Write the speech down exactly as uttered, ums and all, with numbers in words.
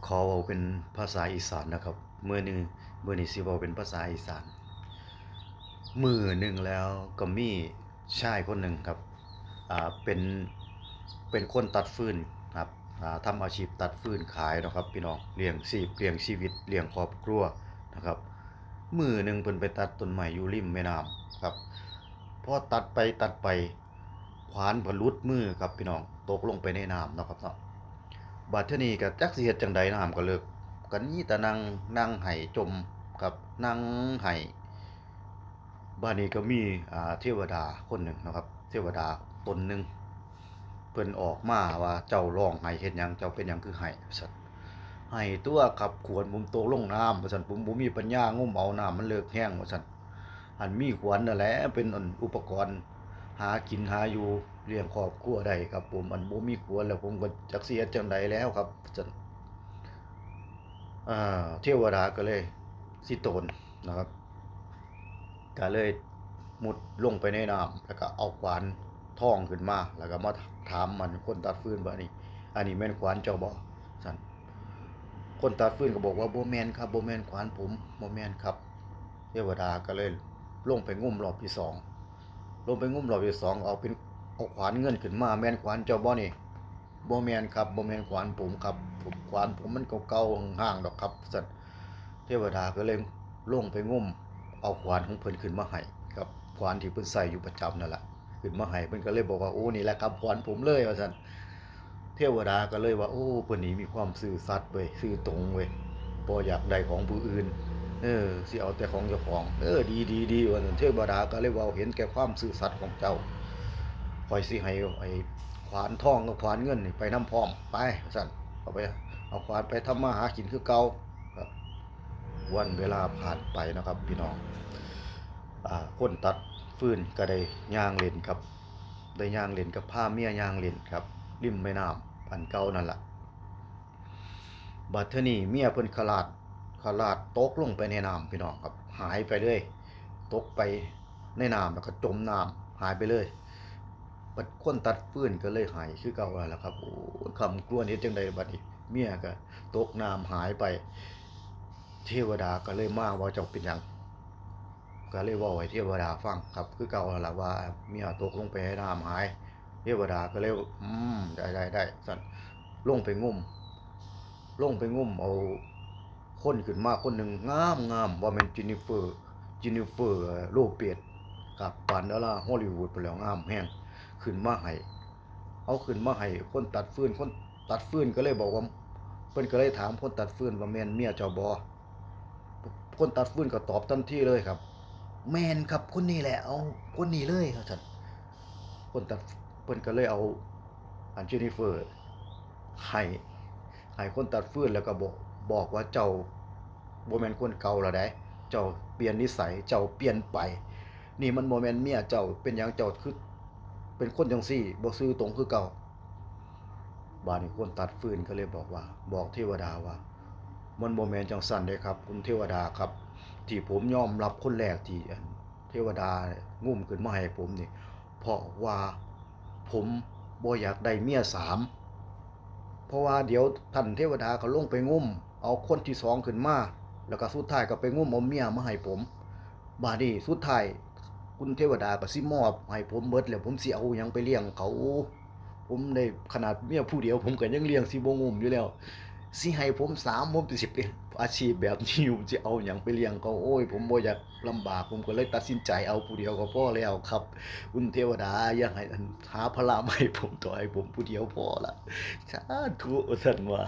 ขอเว้าเป็นภาษาอีสานนะครับ มื้อนี้ มื้อนี้สิเว้าเป็นภาษาอีสาน มื้อหนึ่งแล้วก็มีชายคนหนึ่งครับ อ่า เป็น เป็นคนตัดฟืนครับ อ่า ทำอาชีพตัดฟืนขายเนาะครับพี่น้อง เลี้ยงชีพ เลี้ยงชีวิต เลี้ยงครอบครัวนะครับ มื้อหนึ่งเพิ่นไปตัดต้นไม้อยู่ริมแม่น้ำครับ พอตัดไปตัดไป ขวานเพิ่นหลุดมือครับพี่น้อง ตกลงไปในน้ำเนาะครับเนาะ บัดเทื่อนี้ก็จักสิเฮ็ดจั่งใด น้ำก็เลิก ก็มีแต่นั่ง นั่งไห้จ่มครับ นั่งไห้ บัดนี้ก็มี อ่า เทวดาคนหนึ่งเนาะครับ เทวดาตนหนึ่ง เพิ่นออกมาว่า "เจ้าร้องไห้เฮ็ดหยัง เจ้าเป็นหยังคือไห้" ว่าซั่น "ไห้ตั่วครับ ขวานผมตกลงน้ำ" ว่าซั่น "ผมบ่มีปัญญางมเอา น้ำมันเลิกแฮง" ว่าซั่น "อันมีขวานนั่นแหละ เป็นอันอุปกรณ์หากินหาอยู่เลี้ยงครอบครัวได้ครับผม อันบ่มีขวานแล้วผมก็จักสิเฮ็ดจั่งใดแล้วครับ" ว่าซั่น อ่า เทวดาก็เลยสิโตนนะครับ ก็เลยมุดลงไปในน้ำ แล้วก็เอาขวานทองขึ้นมา แล้วก็มาถามมันคนตัดฟืนว่า "อันนี้ อันนี้แม่นขวานเจ้าบ่?" ซั่น คนตัดฟืนก็บอกว่า "บ่แม่นครับ บ่แม่นขวานผม บ่แม่นครับ" เทวดาก็เลยลงไปงมรอบที่สอง ลงไปงมรอบที่สอง เอาเป็น เอาขวานเงินขึ้นมา "แม่นขวานเจ้าบ่นี่?" "บ่แม่นครับ บ่แม่นขวานผมครับ ผม ขวานผมมันเก่าๆ ห่างๆ ดอกครับ" ซั่น เทวดาก็เลยลงไปงม เอาขวานของเพิ่นขึ้นมาให้ครับ ขวานที่เพิ่นใช้อยู่ประจำนั่นล่ะ ขึ้นมาให้ เพิ่นก็เลยบอกว่า "โอ้ นี่แหละครับ ขวานผมเลย" ว่าซั่น เทวดาก็เลยว่า "โอ้ เพิ่นนี่มีความซื่อสัตย์เว้ย ซื่อตรงเว้ย บ่อยากได้ของผู้อื่น เออ สิเอาแต่ของเจ้าของ เออ ดี ดี ดี" ว่าซั่น เทวดาก็เลยว่า "เห็นแก่ความซื่อสัตย์ของเจ้า ข้อยสิให้ ไอ้ขวานทองกับขวานเงินนี่ไปนำพร้อม ไป" ว่าซั่น "เอาไป เอาขวานไปทำมาหากินคือเก่า" ครับ วันเวลาผ่านไปนะครับพี่น้อง อ่า คนตัดฟืนก็ได้ย่างเล่นครับ ได้ย่างเล่นกับพาเมียย่างเล่นครับ ริมแม่น้ำอันเก่านั่นล่ะ บัดเทื่อนี้เมียเพิ่นขลาด ขลาดตกลงไปในน้ำพี่น้องครับ หายไปเลย ตกไปในน้ำแล้วก็จมน้ำหายไปเลย บัดคนตัดฟืนก็เลยไห้คือเก่านั่นล่ะครับ โอ้ย คร่ำครวญเฮ็ดจั่งใดบัดนี้ เมียก็ตกน้ำหายไป เทวดาก็เลยมาว่า "เจ้าเป็นหยัง?" ก็เลยเว้าให้เทวดาฟังครับ คือเก่านั่นล่ะว่า เมียตกลงไปในน้ำหาย เทวดาก็เลย "อืม ได้ ได้ ได้" ซั่น ลงไปงม ลงไปงมเอาคนขึ้นมาคนหนึ่ง งามๆ ว่าแม่นเจนนิเฟอร์ เจนนิเฟอร์ โลเปซ ครับ ปานดาราฮอลลีวูดพู้นแหล้ว งามแฮง ขึ้นมาให้ เอาขึ้นมาให้คนตัดฟืน คนตัดฟืนก็เลยบอกว่า เพิ่นก็เลยถามคนตัดฟืนว่า "แม่นเมียเจ้าบ่?" คนตัดฟืนก็ตอบทันทีเลยครับ "แม่นครับ คนนี้แหละ เอาคนนี้เลย" ว่าซั่น คนตัด เพิ่นก็เลยเอาอันเจนนิเฟอร์ให้ ให้คนตัดฟืน แล้วก็บอก บอกว่า "เจ้าบ่แม่นคนเก่าแล้วใด เจ้าเปลี่ยนนิสัย เจ้าเปลี่ยนไป นี่มันบ่แม่นเมียเจ้า เป็นหยังเจ้าคือเป็นคนจั่งซี้ บ่ซื่อตรงคือเก่า" บาดนี้คนตัดฟืนก็เลยบอกว่า บอกเทวดาว่า "มันบ่แม่นจั่งซั้นเด้ครับ คุณเทวดาครับ ที่ผมยอมรับคนแรกที่ อัน เทวดางมขึ้นมาให้ผมนี่ เพราะว่าผมบ่อยากได้เมียสาม เพราะว่าเดี๋ยวท่านเทวดาก็ลงไปงมเอาคนที่สองขึ้นมา แล้วก็สุดท้ายก็ไปงมเอาเมียมาให้ผม บาดนี้สุดท้ายคุณเทวดาก็สิมอบให้ผมเบิดแล้ว ผมสิเอาหยังไปเลี้ยงเขา ผมได้ขนาดเมียผู้เดียว ผมก็ยังเลี้ยงสิบ่งมอยู่แล้ว สิให้ผมสาม ผมสิเป็นอาชีพแบบนี้ ผมสิเอาหยังไปเลี้ยงเขา โอ้ย ผมบ่อยากลำบาก ผมก็เลยตัดสินใจเอาผู้เดียวก็พอแล้วครับ คุณเทวดาอย่าให้หาภาระมาให้ผม ต่อให้ผมผู้เดียวพอละ สาธุ" ว่าซั่นว่า